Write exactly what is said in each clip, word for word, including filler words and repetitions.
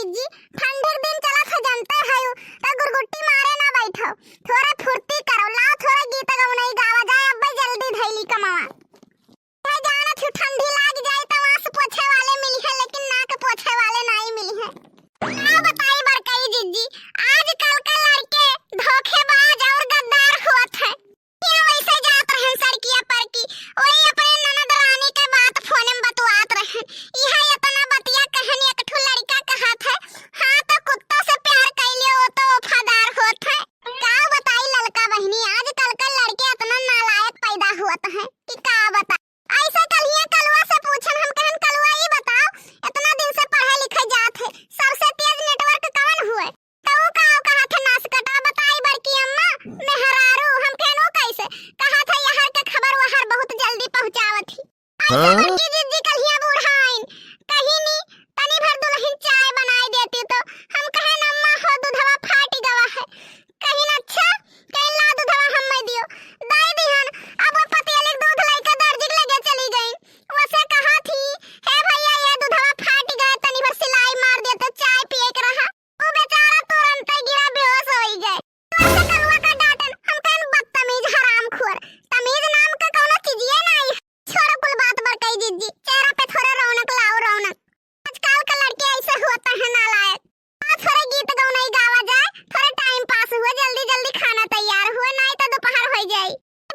जी, ठंडी के दिन चलत है, जनते हयू, त गुरगुट्टी मारे ना बैठो, थोड़ा फुर्ती करो, लाओ थोड़ा गीत गौनई गावा जाए, अब्बे जल्दी धैली कमावा। मैं जानत हूँ ठंडी लाग जाए त आँस पोछे वाले मिली है, लेकिन नाक पोछे वाले नाई मिली है। का बताई बड़कई जिज्जी, आजकल के लड़के धोखेबाज और गद्दार होत है। या वैसे जात रहन सड़किया पर की, वही अपने ननद रानी के बात फोन में बतुआत रहन। इहे इतना बतिया कहन, एक ठो लड़का कहत है, "हाँ तो कुत्ता से प्यार कैले, वो तो वफादार होत है।" का बताई ललका बहिनी, आजकल के लड़के इतना नालायक पैदा होत हैं कि का बताई। ऐसे कलिया कलुआ से पूछन, हम कहन, "कलुआ, ई बताओ, इतना दिन से पढ़े लिखे जात है, सबसे तेज network कवन हुए?" तो ऊ का कहत है, "नासकटा बताई बड़की अम्मा, मेहरारू।" हम कहन, "ऊ कैसे?" कहत है, "यहर के खबर वहर बहुत जल्दी पहुँचावत ही।" ऐसे हाँ? बड़की जिज्जी कलिया बूढ़ाइन, कहिनी, "तनी भर दुलहिन चाय बनाई देती तो।" हम कहन, "अम्मा हो, दूधवा फाटि गवा है।" कहिन, "अच्छा।" कहिन, "ला दूधवा हम्मे दियो।" दाई दिहन, अब वो पतियलिक दूध लइके दर्जी के लगे चली गई। वसे कहत ही, "हे भैया, ये दूधवा फाटि गए, तनी भर सिलाई मार देते, चाय पिए के रहा।" वो बेचारा तुरंते गिरा, बेहोश होई गए। वसे कलुआ का डांटन, हम कहन, "बदतमीज हरामखोर, तमीज नाम का कौनो चीजिए नाई है।" छोड़ो कुल बात बड़कई जिज्जी, चेहरा पे थोड़े रौनक लाओ, रौनक। आजकल का लड़के ऐसे होत हैं नालायक। आ, थोड़े गीत गौनई गावा जाए, थोड़े time pass हुए, जल्दी जल्दी खाना तैयार हुए, नाई तो दोपहर होई जाई।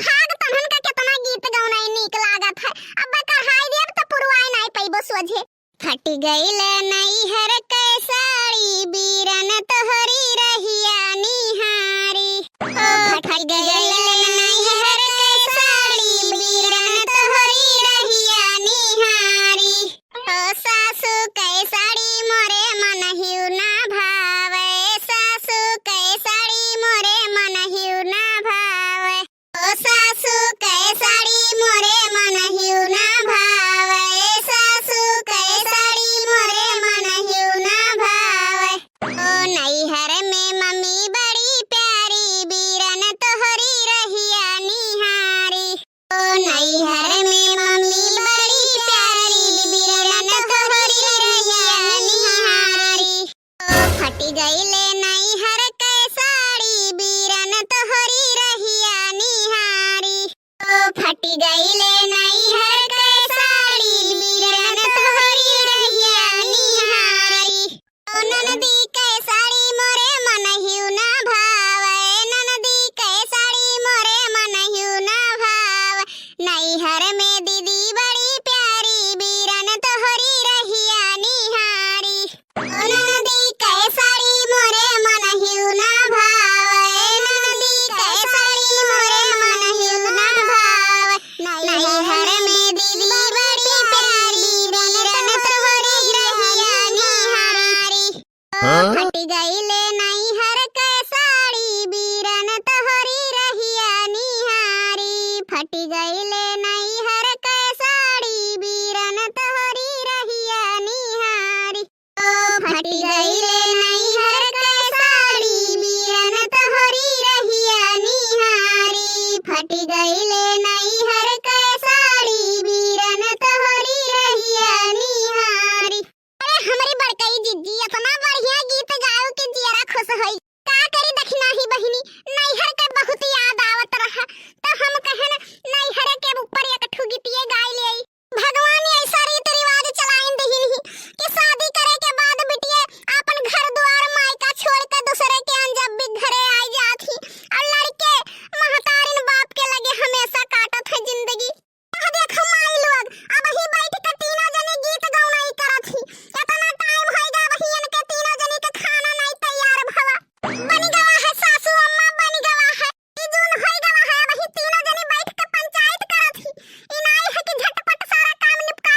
भाग तन्हन का कितना गीत गौनई नीक लागत है। अब कढ़ाई देब तो पुरवाए नाई पइबो सोझे। फटि गइल नैहर के साड़ी, बीरन तोहरी रहिया निहारी। ओ, फटि गइल नैहर के साड़ी, बीरन तोहरी रहिया निहारी। ओ सासू के साड़ी मोरे मन हिउ ना भावे, सासू के साड़ी मोरे मन हिउ ना भावे। ओ सासू के साड़ी मोरे मन हिउ ना भावे, सासू के साड़ी मोरे मन हिउ ना भावे। ओ नैहर में मम्मी बड़ी प्यारी, बीरन तोहरी रहिया निहारी। ओ नैहर में मम्मी बड़ी प्यारी, बीरन तोहरी रहिया निहारी। ओ फटि गइले नैहर के साड़ी, बीरन तोहरी रहिया निहारी। ओ फटि गइले नैहर के साड़ी, बीरन तोहरी रहिया निहारी। ओ ननदी के साड़ी मोरे मन हिउ ना भावे, ननदी के साड़ी मोरे मन हिउ ना भावे। नैहर में दीदी बड़ी प्यारी, बीरन तोहरी रहिया निहारी। ओ ननदी के साड़ी मोरे मन हिउ ना भावे, ननदी के साड़ी मोरे मन हिउ ना भावे। नैहर में दीदी बड़ी प्यारी, बीरन तोहरी रहिया निहारी। ओ हाँ? फटि गइले नैहर के साड़ी, बीरन तोहरी रहिया निहारी। फटि गइले नैहर के साड़ी, बीरन तोहरी रहिया निहारी। ओ फटि गइले नैहर के साड़ी, बीरन तोहरी रहिया निहारी। फटि गइले नैहर के साड़ी, बीरन तोहरी रहिया निहारी। अरे हमरी बड़कई जिज्जी, इतना बढ़िया गीत गायो कि जियरा खुश होई। का करी दखिनाही बहिनी, नैहर के बहुत याद आवत रहा, त हम कहन नैहर के ऊपर एक ठो गीतिये गाई लेई। भगवान ऐसा रीति रिवाज चलाइन दिहिन ही कि शादी करे के बाद बिटिये आपन घर दुआर मायका छोड़ के दूसरे के अनजब भी घरे आई जात ही, और लड़के महतारिन बाप के लगे हमेशा काटत है जिंदगी। कह देख माई लोग, अबही बैठ के तीनों जनी गीत गौनई करत ही। इतना time होई गा, अबही इनके तीनों जनी के खाना नाई तैयार भवा। बनि गवा है सासू अम्मा, बनि गवा है। ई जून होई गवा है, अबही तीनों जनी बैठ के पंचायत करत ही। ई नाई है कि झटपट सारा काम निपटा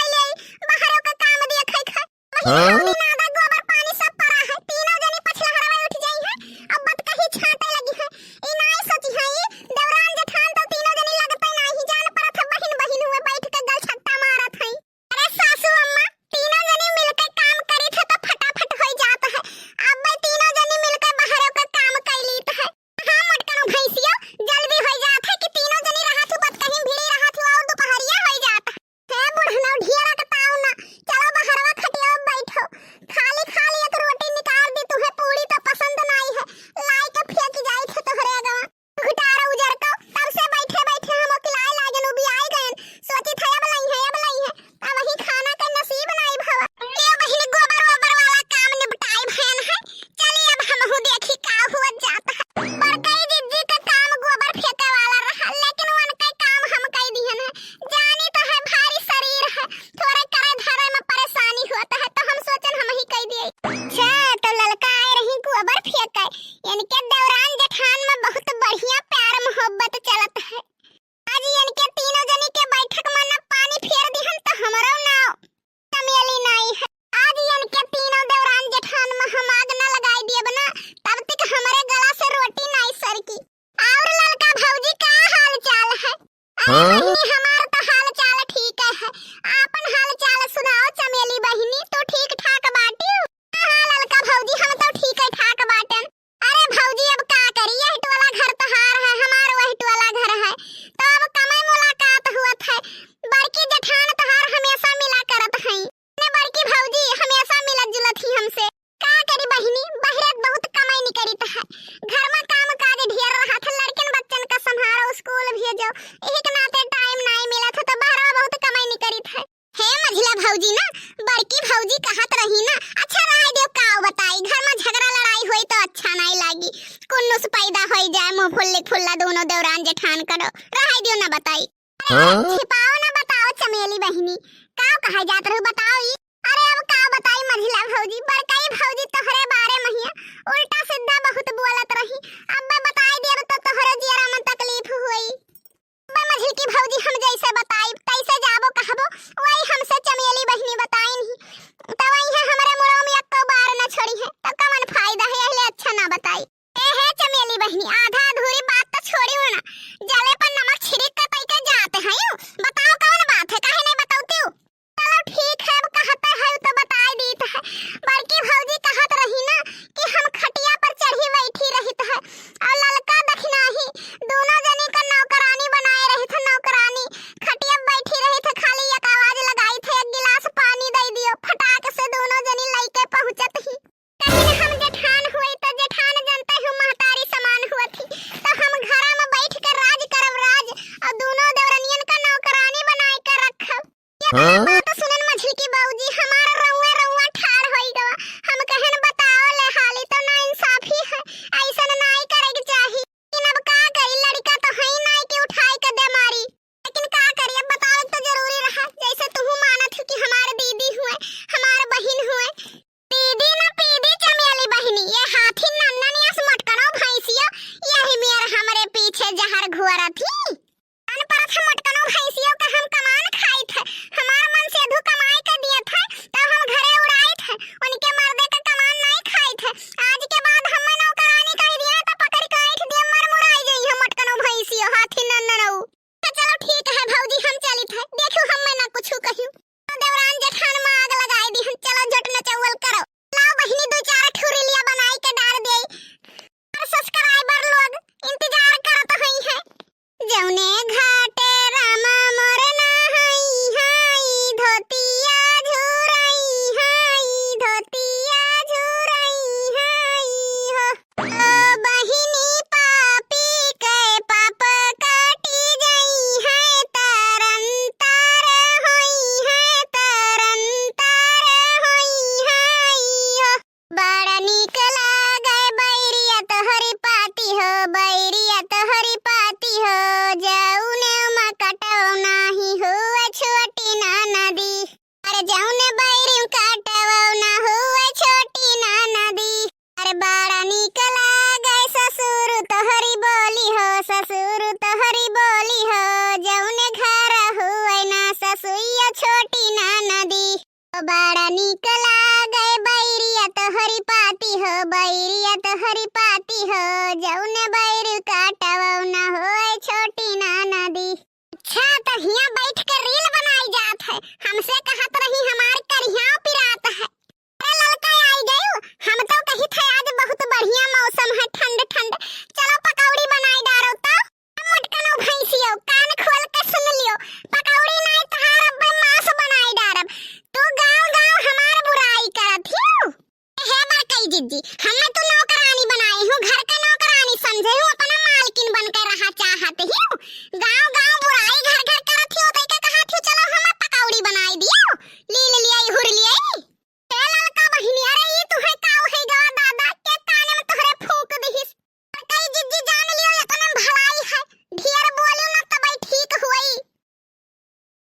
बहिनी, हमार तो हाल चाल ठीक है, आपन हाल चाल सुनाओ चमेली बहिनी, तू ठीक ठाक बाटिउ? हाँ, हाँ, ललका भौजी, हम तो ठीक है ठाक बाटन। अरे भौजी, अब का करी, यह टोला घर तोहार है, हमार वह टोला घर है, तो अब कमै मुलाकात हुअत है। बड़की जेठान तोहार हमेशा मिला करत हैं। ने बड़की भौजी हमेशा मिलत जुलत ही हमसे। का करी बहिनी, बहिरे बहुत कमाई निकरित है, घर में काम काज ढेर रहत है, लड़कन बच्चन का संभारो, स्कूल भेजो, यही के नाते टाइम नाई मिलत है, तो बहरवा बहुत कमाई निकरित है। हे मझिला भौजी ना, बड़की भौजी कहत रही ना, अच्छा रहे दियो, का बताई, घर में झगड़ा लड़ाई होई तो अच्छा नाई लागी, कुन्नुस पैदा होई जाए, मुंह फुल्ली फुल्ला दोनों देवरान जेठान करो, रहे दियो ना बताई। अरे हाँ? छिपाओ ना, बताओ चमेली बहिनी, का कहा जात रहू, बताओ ई। अरे अब का बताई मझिला भौजी, बड़काई भौजी तोहरे बारे में हिया, उल्टा सीधा बहुत बोलत रही, अब बताई देब तो तोहरे जियरा में तकलीफ होई। अब मझिलकी भौजी हम जैसे बताई, तैसे जाबो कहबो, वही हमसे चमेली बहिनी बताई नहीं, तो वही है हमरे मुड़ो में एको बार न छोड़ी है, तो कवन फायदा है, यहले अच्छा ना बताई। ए हे चमेली बहिनी, आधा अधूरी बात तो छोड़ी हो ना, जले पर नमक छिड़क के तई के जाते हैं यू। बताओ कौन बात है, काहे नहीं बतौती हूँ? चलो ठीक है, अब कहते है तो बताई दीत है। बड़की भौजी कहत रही ना कि हम खटिया पर चढ़ी बैठी रहित है और ललका दखिनाही दोनों जनी का नौकरानी बनाए रहित है, नौकरानी खटिया पर बैठी रहित है, खाली एक आवाज लगाई थे, एक गिलास पानी दे दियो, फटाक से दोनों जनी लइके पहुँचत ही। कहीं हम जेठान हुई तो जेठान जनते हो महतारी समान हुआ थी, तो हम घरा में बैठ कर राज करब राज, और दोनों देवरनियन का नौकरानी बनाए कर रखब। ये हाँ? बात सुनन मझिलकी बाबूजी, हमार रउआ रउआ ठाड़ होई गवा। हम कहन बताओ ले हाली तो ना इंसाफी है, ऐसन नाई करे के चाही। लेकिन अब का करी, लड़का तो है नाई के उठाई के दे मारी। लेकिन का करी, अब बताओ तो जरूरी रहा, जैसे तुहू मानत हो कि हमार दीदी हुए, हमार बहिन हुए। पीदी न पीदी चमेली बहिनी, ये हाथी नन्नन यस मोटकनो भैंसियो, यही मेर हमरे पीछे जहर घुअरत ही। अनपढ़ मोटकनो भैंसियो का हम कमान खाइत है, हमार मन से अधू कमाई के दियत है, तब हम घरे उड़ाइत है, उनके मर्दे का कमान नहीं खाइत है। आज के बाद हम नौकरानी कह दिए तो पकड़ के ऐंठ दिए, मर मुराई जाई है मोटकनो भैंसियो, हाथी नन्ननऊ। तो चलो ठीक है भौजी, हम चलित है, देखो हम मैं ना कुछ कहियो। देवरान जेठान में आग लगाई दी, हम चलो झट न चौवल करो। लाओ बहिनी, दो चार ठुरिलिया बनाई के डाल दे। और सब्सक्राइबर लोग इंतजार करत हई है। जौने घाटे रामा मोर नहाई हाई, धोतिया झुराई हाई, धोतिया झुराई हाई हो। ओ बहिनी पापी के पाप काटी जइहैं, तरन तार होइहैं, तरन तार होइहैं हो। बड़ा नीक लागे बैरिया तोहरी पाती हो, बैरिया तोहरी पाती हो, जौने में कटौ नाही हुए छोटी ननदी। अरे जौने बैरिम काटवौ ना हुए छोटी ननदी। अरे बड़ा नीक लागे ससुर तोहरी बोली हो, ससुर तोहरी बोली हो, जौने घर हुए ना ससुइया छोटी ननदी। ओ बड़ा नीक लागे बैरिया तोहरी पाती हो, बैरिया तोहरी पाती हो, जौने बैर काटवौ ना होए छोटी ननदी। अच्छा, तो हियाँ बैठ के रील बनाई जात है, हमसे कहत रही हमार करिहा पिरात है। अरे ललका आई गयू, हम तो कही थे आज बहुत बढ़िया मौसम है, ठंड ठंड, चलो पकौड़ी बनाई डारो तो। मोटकनो भैंसियो, कान खोल के सुन लियो, पकौड़ी नाई तहार अब्बे मांस बनाई डारब। तू गाँव गाँव हमार बुराई करत हियो। हे बड़कई जिज्जी, हमें